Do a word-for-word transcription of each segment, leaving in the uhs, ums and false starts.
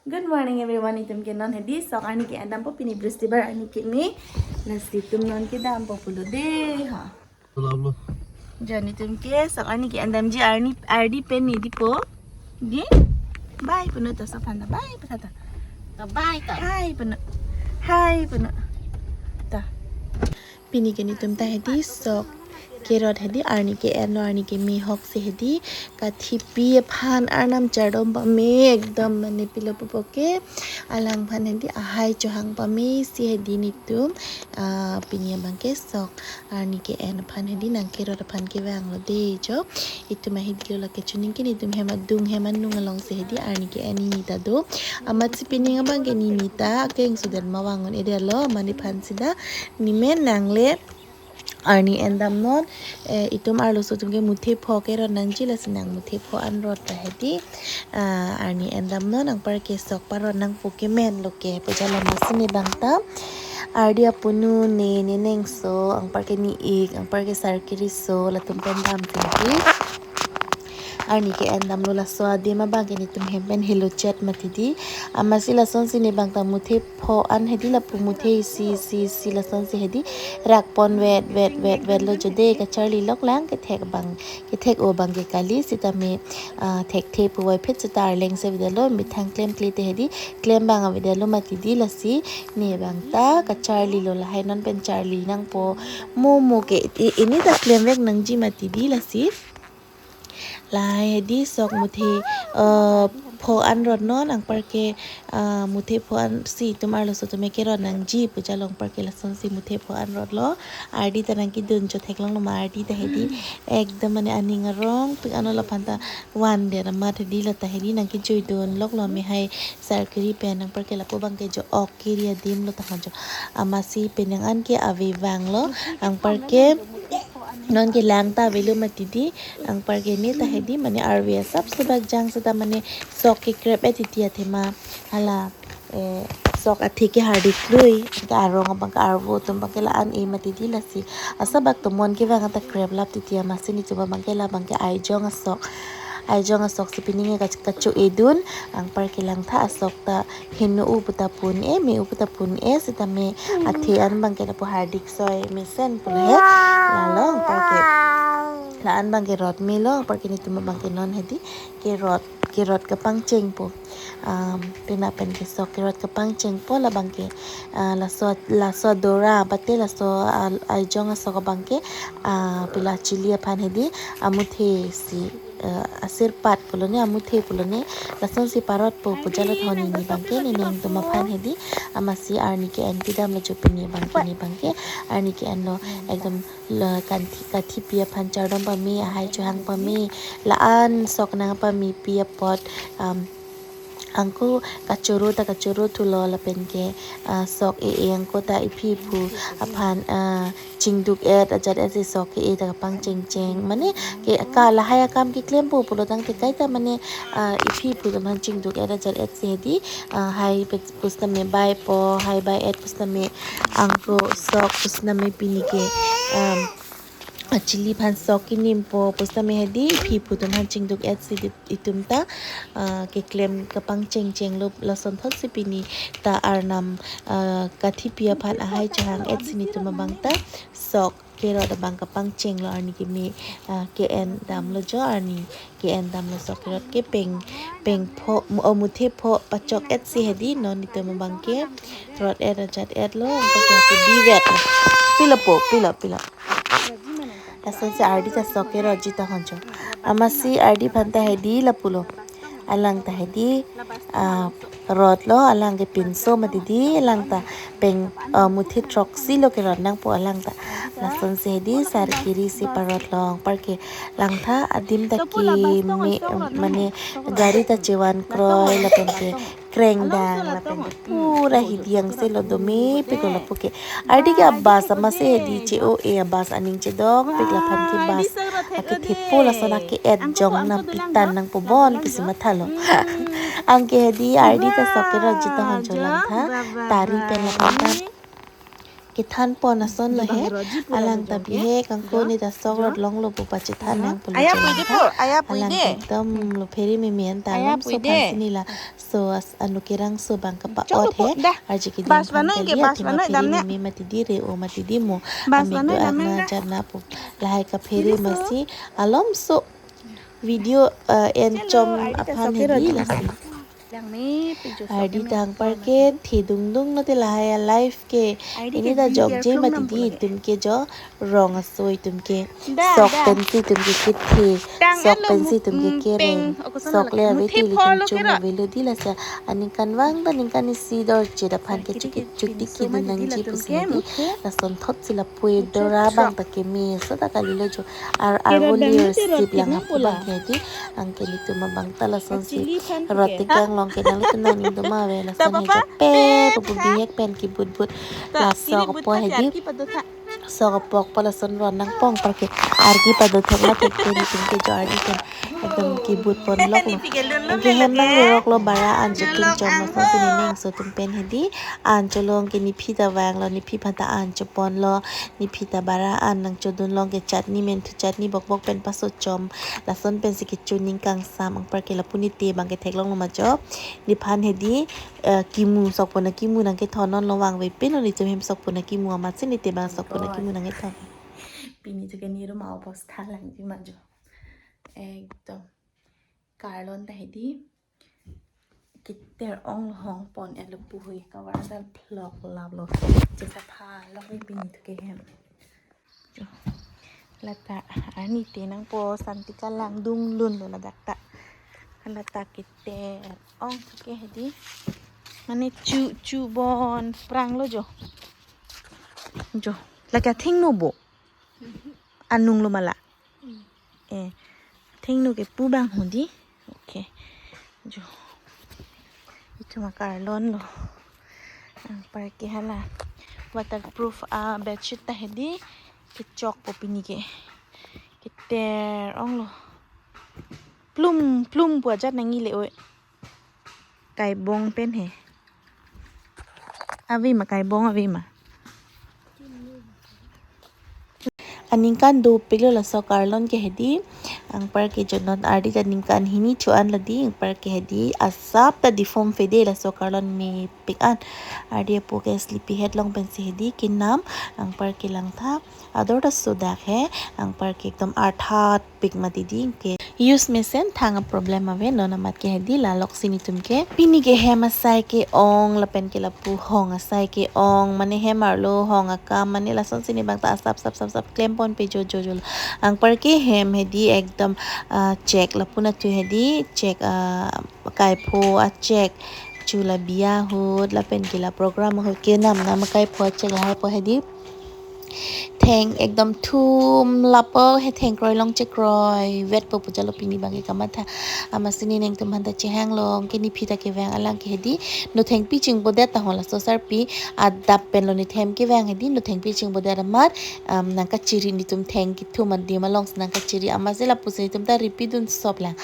Good morning everyone, itum ke non hedi sok arni ke-en dampo, pini Bristibar arni keme. Lasi itum non kedampo pulo de ha. Selamat. Jon itum ke sok arni ke-en damji, arni ardi pen ni dipo. Di? Bye puno ta sok aphan ta. Bye puno ta. Ta bye ta. Hi puno. Hi puno. Ta. Pini ke netum ta hedi sok kerot hedi arni ke-enlo, arni keme ahok si hedi kathipi aphan arnam chardom pame ekdom mane pilo pupo ke alangphan hedi ahai chohang pame si hedi netum, ah, pini abang ke sok arni ke-en aphan hedi nang kerot aphan kevanglo de jo. Itum ahidilo lake chuning ke netum hem adung hem anung along si hedi arni ke-en ni ta do. Amatsi pining abang ke ni ta keng sudan ma vang un-edetlo, amat nephan sida nemen nangle arni en damnon, eh, itum arloso atum ke muthe pho kerot nangji, lasi nang muthe pho anrot ta hedi, ah, arni en damnon, anparke sok parot nangpo ke menlo ke pu jalo, amatsi ne abang ta ardi apunu ne, ne nengso, anparke ne-ik, anparke sarkiri so, latum pen dam tingki. Arni ke-en damlo, laso adim abang ke netum hem pen helochet mati di. Amatsi lasonsi ne abang ta muthe pho an hedi lapu muthe isi isi isi lasonsi hedi rakpon vet vet vet vetlo jo de, kacharli lok lang kethek abang, kethek-o abang ke kali sitame, ah, thekthe puvoiphit seta arleng si avedetlo, methang klemkle te hedi klem abang avedetlo mati di, lasi ne abang ta kacharlilo, lahai non pen charli nangpo, mo mo ke i-, ini ta klemvek nangji mati di lasi. Lahai hedi sok muthe, eh, pho anrot non, anparke, ah, muthe pho an si itum arloso atum ke kerot nangji pu jalo, anparke lasonsi muthe pho anrotlo. Ardi ta nangkedun cho theklonglo ma, ardi ta hedi ekdom mane aning arongpik anlo, laphan ta vandet amat hedi, lata hedi nangkejuidun loklo, me hai sarkiri pen, anparke lapu abang ke jo ok kiri adimlo ta ho jo. Amatsi penang an ke ave vanglo, anparke non ke lang ta avelo mati di, anparke ne ta hedi mane arve asap subak jang seta mane sok kekrep-et titi athema, hala, eh, sok athe ke hardik lui ta arong abang ke arvo atum abang ke la-an-e mati di, lasi asabak tomon kevang ta kreplap titi, amatsi netum abang ke la abang ke aijong asok, aijong asok si pining ke kach-, kacho-edun, anparke langtha asok ta heno-o puta pun-e, me-o puta pun-e sitame athe an abang ke lapu hardik soi mesen pulo he. Lalo anparke la-an abang ke rot melo, anparke netum abang ke non hedi kerot, kerot kapangchengpo. Um, pena pen ke sok kerot kapangchengpo, la abang ke, ah, laso, laso dora bate laso, ah, aijong asok abang ke, ah, pila chili aphan hedi amuthe si, eh, asirpat pulo ne, amuthe pulo ne, lasonsi parotpo pu jalo, thoni ne abang ke ne neng atum aphan hedi. Amatsi arni ke-en pidamlo jo pini abang ke, ne abang ke arni ke-enlo, ekdom la kanthi, kathipi aphan chardom pame, ahai chohang pame, la-an sok nangpamepi apot, um, angko kachoro ta kachoro thulo, lapen ke, ah, sok e-e angko ta iphi iphu aphan, ah, chingduk-et ajat-et si sok ke-e ta kapangchengcheng. Mane ke ka lahai akam keklempo pulo tangte kaita mane, ah, iphi iphu atum aphan chingduk-et ajat-et si hedi, ah, hai pe-, pusitame baipo, hai bai-et pusitame angko sok pusitame pini ke, um, ah, chili aphan sok kenimpo pusitame hedi iphi iphu atum aphan chingduk-et si di-, itum ta, ah, keklem kapangchengchenglo, lasonthot si pini ta arnam, ah, kathipi aphan ahai chohang-et si netum abang ta sok kerot abang kapangchenglo, arni keme, ah, ke-en damlo jo, arni ke-en damlo sok kerot ke peng, peng pho, mu-, o muthe pho pachok-et si hedi non netum abang ke rot-et ajat-etlo, anparke lapu divet. Pilo po, pilo, pilo. Lasonsi ardi ta sok kerotji ta ho jo. Amatsi ardi aphan ta hedi lapulo. Alang ta hedi, ah, rotlo, alang ke pinso mati di, alang ta peng, ah, muthe throksi lo kerot nangpo alang ta. Lasonsi hedi sarkiri si parotlo, anparke langtha adim ta keme, mane gari ta chevan kroi lapen ke krengdang lapen ke pura hidi angse lo, domepiklo lapu ke. Ardi ke abas amatsi hedi che-o-e, abas aning chedokpik, laphan ke bus akethepo lason ake-et jong nangpi tan nangpo bon pusi mathalo. Anke hedi ardi ta sok kerotji ta ho jo, langtha tari pen laphan ta. Kethan pon ason lo he. Alang ta bihek angko ne ta sok rot longlo pu pachethan nang pulo. Aya pui de po, aya pui de. Alang ekdom lo phere meme an ta alam so phan sini la. So as anu kerang so bang kapa ot he. Arje keding phan kali athema phere meme mati di re-o mati di mo. Amek do-ak na jat na pu. Lahai kaphere masi alom so video, eh, en chom aphan hedi lasi. Ardi ta angpar ke thedung dung lote lahai a live ke ini ta jokje mati di, itum ke jo rong aso itum ke. Sok pensi itum ke kethe, sok pensi itum ke kere, sok le ave te ilitum chom avelo di lasi. Aningkanvang ta ningkan isi dorchit aphan ke chuti chuti kedun nangji pusi di. Lason thot si la pui dora bang ta keme so ta kalilo jo. Ar arvo lir sip lang apu bang hedi. Anke ilitum abang ta lason si rot tegang long ke nangli tu nangning doma ave lason he jo pe pupu bihek pen kibut but. Laso po hedi. Sok apok pa lason ron nangpong parke arki pado thek la thek pen itum ke jo ardi pen ekdom kibut pon lok lo. Anke hem nang lirok lo bara an chetung chom lason si ne neng so tum pen hedi. An cholong ke nephi ta vang lo, nephi aphan ta an chopon lo, nephi ta bara an nang chodun long ke chutney, menthu chutney bok bok pen paso chom. Lason pensi kecho ning kangsam angpar ke lapu ne te bang ke theklong lo ma jo. Nephan hedi, eh, kimu sokpon akimu nang kethon non lo vangve pen lo netum hem sokpon akimu amatsi ne te bang sokpon akimu nang kethon. Pini tu ke nirum a obostha langji ma jo. Ekdom. Karlon ta hedi. Keter ong lo hong pon elo puhui kavar dal phlok lap lo. Chesapha lo ri pini tu ke hem. Jo. Lata arni te nangpo santi kalang dunglun lo ladak ta. Lata keter ong tu ke hedi. Mane chu chu bon prang lo jo. Jo. Lake athengno bo. Anung lo ma la. Eh, thengno ke pu bang hedi. Okay. Jo. Itum akarlon lo. Angpar ke hala waterproof a bedsheet ta hedi. Kechok po pini ke. Keter ong lo. Plum plum pu ajat nangji le oi. Kaibong pen he. Ave ma kaibong ave ma. Aningkan dopik lo laso karlon ke hedi. Angpar ke jo non ardi ta ningkan hini cho-an lo di. Angpar ke hedi asap ta deform pede laso karlon mepik an. Ardi apo ke sleepy head long pensi hedi kenam. Angpar ke langtha. Ador ta sodak he. Angpar ke ekdom arthat pik mati di ke. Use mesen thang a problem ave non amat ke hedi lalok si netum ke. Pini ke hem asai ke ong lapen ke lapu hong asai ke ong mane hem arlo hong akam mane lason si ne bang ta asap sap sap sap klem pon pe jo jo jo. Angpar ke hem hedi ekdom, ah, chek lapu na tu hedi chek, ah, kaipho a chek. Chula biya ahut lapen ke la program ahut kenam nam kaipho a chek lahai po hedi. Theng ekdom thum lapo he theng kroi long chekroi vet po pu jalo pini bang ke kamatha. Amatsi ne neng tum aphan ta chehang long ke nephi ta kevang alang ke hedi. No thengpi chingbodet ta hon laso sarpi adap pen lo ne them kevang hedi no thengpi chingbodet amat, um, nang kachiri netum theng kethum adim along nang kachiri amatsi lapusi netum ta ripi dun sop lang.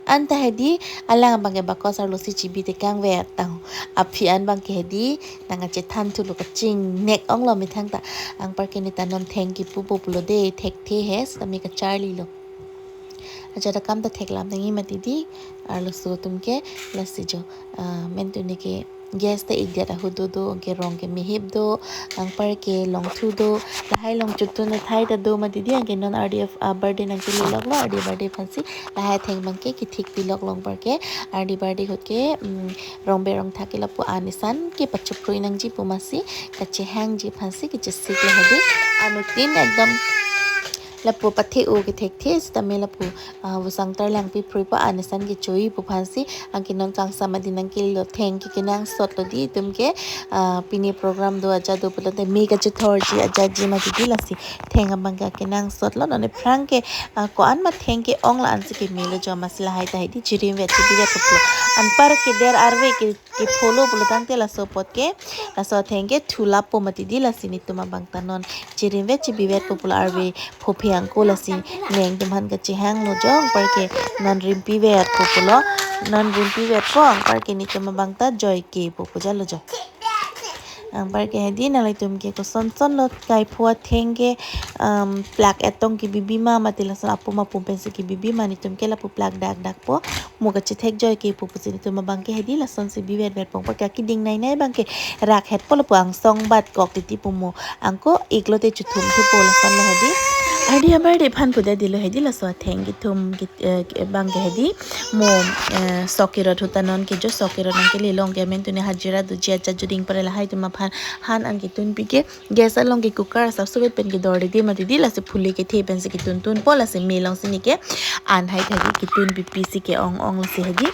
Anta hedi alang abang ke bakos arlo si chibi tekang vet ta. Aphi an bang ke hedi nang kachethan thu lo kachingnek ong lo methang ta. Angpar ke ne ta non theng kipu po pulo de thekthe he sitame kacharli lo. Ajat akam ta theklam nangji mati di arloso atum ke lasi jo. Ah, men tu ne ke gas ta idiat ahut do do, anke rong ke mehip do, angpar ke longthu do, lahai long chotun athai ta do mati di, anke non ardi, ah, birthday nangkele lok lo, ardi birthday aphansi lahai theng bang ke kethik pi lok lo angpar ke, ardi birthday ahut ke, mm, rong be rong thak ke lapu an isan ke pachuprui nangji pu amatsi, kachehangji aphansi, kachesik lo hedi, anuttin ekdom lapu pathe-o ke thekthe sitame lapu, ah, vusang tarlang pi phrui po an isan ke choi pu aphansi, anke non kangsam adi nangkele lo theng ke kenangsot lo di itum ke, ah, pini program do ajat do pulote me kachethorji ajatji mati di lasi theng abang ke kenangsot lo non aphrang ke, ah, ko-an ma theng ke ong la ansi keme lo jo amatsi lahai ta hedi chirim vet chibi vet pulo anpar keder arve ke kepho lo pulo tangte laso apot ke, laso atheng ke thulap po mati di lasi netum abang ta non chirim vet chibi vet po pulo arve phophe angko lasi neng atum aphan kachehang lo jo angpar ke non rimpi vet po pulo, non rimpi vet po angpar ke netum abang ta joy ke po pu jalo jo. Anparke hedi nanglitum ke kosonson lo kaipho atheng ke, um, plak etong kebibi ma mati lason apum apum pensi kebibi ma, netum ke lapu plak dak dakpo, mo kachethek joike pu pusi netum abang ke hedi lasonsi bivet vet pong. Anparke keding nai nai abang ke rakhetpo lapu angsong bat kok titi pu mo. Anke iklo te chuthum thupo lason lo hedi. Ardi abar de phan puda dilo hedi laso atheng kethum ke, eh, ke abang ke hedi. Mo, eh, sok kerot ahut ta non ke jo sok kerot nangkele long ke amen tuni hajira doji acha juding pare lahai atum aphan han an ketunpi ke gas along ke cooker asap suvet pen kedor didi mati di lasi phule kethe pensi ketuntunpo lasi me alongsi neke an hai thagi ketunpipi si ke-ong ong lasi hedi.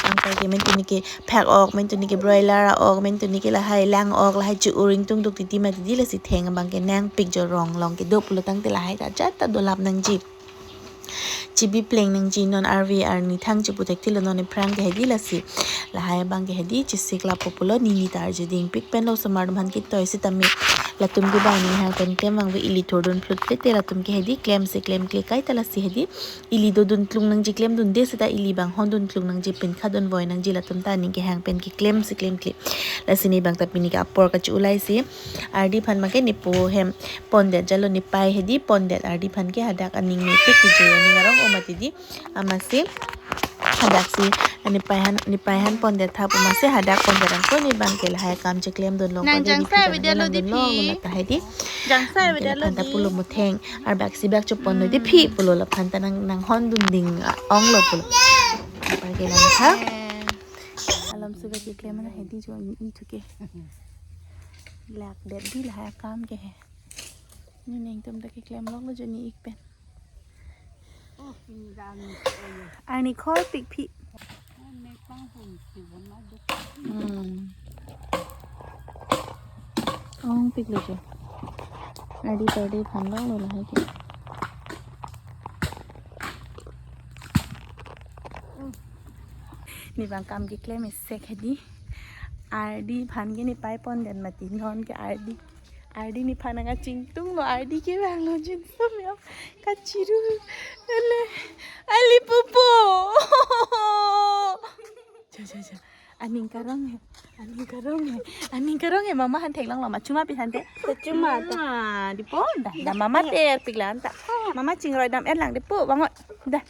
Anparke amen tuni ke phak ok, amen tuni ke broiler ok, amen tuni ke lahai lang ok, lahai chu-uring tungduk titi mati di lasi theng abang ke nangpik jo rong along kedo pulo tangte lahai ta ajat ta dolap nangji. Chibi pleng nangji non arve arni thang chipu thekthelo non ephrang ke hedi lasi. Lahai abang ke hedi chesik lapo pulo nini ta arju dingpik pen lo osomar atum aphan ketoi sitame. Latum ke bang ning hang pen klem vangve ili thurdun phlut plete latum ke hedi klemsi klemkle kaita lasi hedi. Ili dodun klung nangji klemdunde seta ili bang hondun klung nangji pen khadun voi nangji latum ta ning kehang pen keklemsi klemkle. Lasi ne bang ta pini ke apor kachu-ulaisi. Ardi aphan make nepo hem pondet jalo nepei hedi pondet ardi aphan ke hadak aning mepik kejo aning arong o mati di amatsi hadaksi nepei han nepei han pondet tha pu amatsi hadak pondet anke ne abang ke lahai akam cheklem dun long Nang kok jangsa didi video lo dun di long phi. Lo ta hedi. Jangsa Anke video lo laphan ta di. Pulo mo theng arbaksi bak chopon lo di phi pulo laphan ta nang nang hondun ding ong lo pulo. Anparke lang tha. Eh. Alam sudah keklem na hedi jo ini itu ke. Lak det di lahai akam ke he. Ni neng tum ta keklem lok lo jo ni ik pen. Arni khor pik phi. Hmm. Ong pik lo jo. Ardi pardi aphan lok lo lahai ke. Ne bang kam keklem esek hedi. Ardi aphan ke nepei pondet mati non ke ardi. Ardi nephan nang achingtung lo ardi ke bang lo jinso meo kachiru. Ele ali pupu. Cha cha cha. Aning karong he. Aning karong he. Aning karong he mama han theklong lo ma chuma pi han te. Chuma ta. Ah, dipo da. Da mama ter pik lang ta. Mama chingroi dam er lang dipo bangot. Da.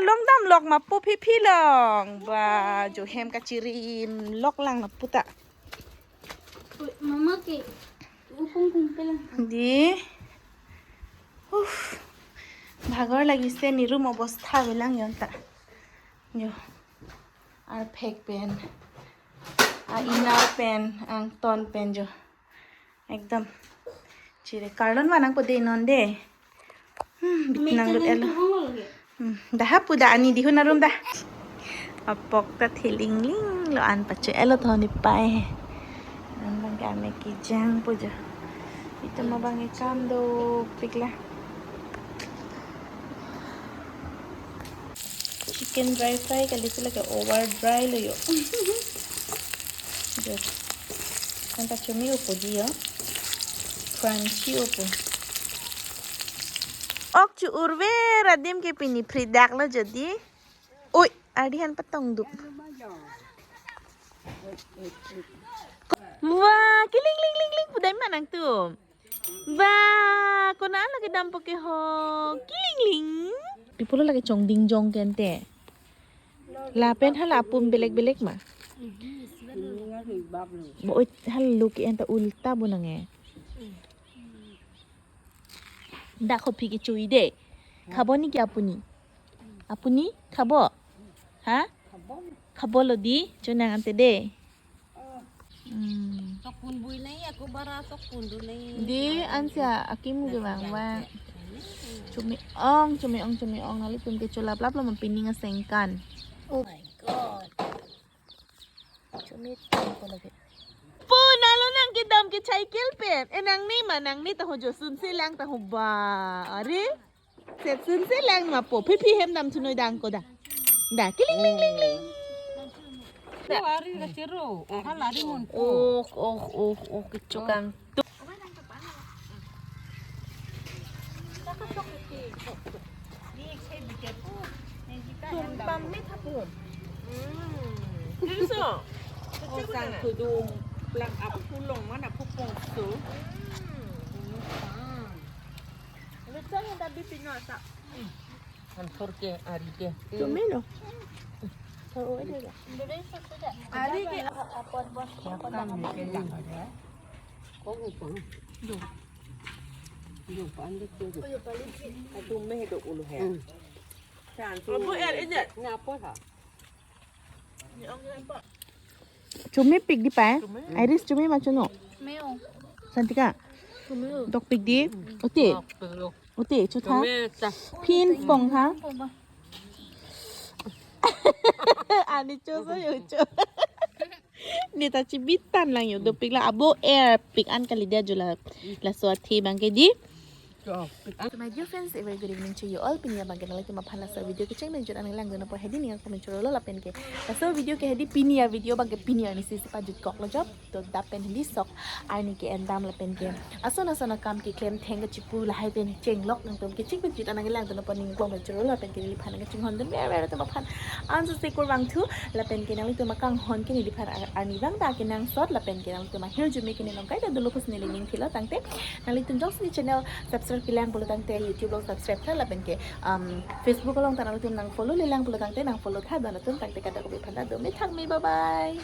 Long dam lok ma pu phi phi long. Ba jo hem kachirim lok lang ma pu ta. Mama ke upung kung pelang. Di. Uff. Bhagor lagise nerum obostha avelang yon ta. Jo. Arphek pen. A inner pen, angton pen jo. Ekdom. Chire karlon vanang po de non de. Hmm, bit nang lut elo. Hmm, dah hapu dah ani dihun arum dah. Apok ta thiling ling lo an pachu elo thon nepei. An bang kame kejang po jo. Itum abang ekam dopik la. Chicken dry fry kali sila ke over dry lo jo. Jo. An pachumi upo di jo. Crunchy upo. Ok chu-urver adim ke pini phri dak lo jo di. Oi, ardi han patong dup. Wah, kiling ling ling ling pudai manang tu. Ba, konat lo kedam po ke ho. Kilingling. Di pulo lake chongding jong kente. Lapen hala apum belek belek ma. Bo oi hala lo ke enta ulta bo nange. Dak kopi kechui de. Khabo niki apuni? Apuni khabo? Ha? Khabo lo di, chonang ante de. Hmm. Sok pun bui nai, ako bara sok pun du nai. Di, ansi akim ke bang bang. Chumi ong, chumi ong, chumi ong. Nanglitum ke cholaplap lo ma pining asengkan. Oh my God. Chumi ong ko lagi. Po, nalo nang kedam ke cycle pen. Eh, nangni ma, nangni ta ho jo sunselang ta ho ba. Are? Set sunselang ma po. Phi phi hem dam chunoi dang ko da. Da, kiling ling ling ling. Da. Ari ra chero. Oh, hala ari mon po. Oh, oh, oh, oh, kechokang. Tum pam mi thapun. Hmm. Dili so. Oh, sang kudum. Lang aphu long mana aphu pongso. Lechang yang tadi pino sa. Hanthor ke, ari ke. Cumi lo. Thor aja ya. Ari ke. Apa bos? Apa nama? Kong pang. Yo. Yo, paling ke. Atum me do ulu he. Abu er aja. Napa ha? Cumi pik di pa, eh? Iris cumi ma chuno? Meo. Santika? Cumi. Dok pik di? Uti? Uti, chutha? Cumi ta. Pin pong ha? Ani cho so yo cho. Neta chibitan lang yo, dopik la abo er pik an kali dia jula. Laso athe bang ke di. So, my dear friends, a very good evening to you all. Pini abang ke nanglitum aphan laso video kecheng menjut an nanglang dun apot hedi ning comment choro lo lapen ke. Laso video ke hedi pini a video bang ke pini arni si si pajut kok lo jop. To dap pen hedi sok arni ke endam lapen ke. Ason ason akam keklem theng kechipu lahai pen chenglok nangtum kecheng menjut an nanglang dun apot ning comment choro lo lapen ke neliphan nangchinghon dun ver ver atum aphan. Anso se kurvangthu lapen ke nanglitum akanghon ke neliphan ar-, arni bang ta kenangsot lapen ke nanglitum ahirjume ke nelong kaita dolo pus neli ning thilo tangte. Nanglitum jongsi channel subscribe kelang pulo tangte YouTube along subscribe tha lapen ke, um, Facebook along ta nanglitum nang follow lelang pulo tangte nang follow tha don atum tangte kadokave aphan ta do me thang me, bye bye.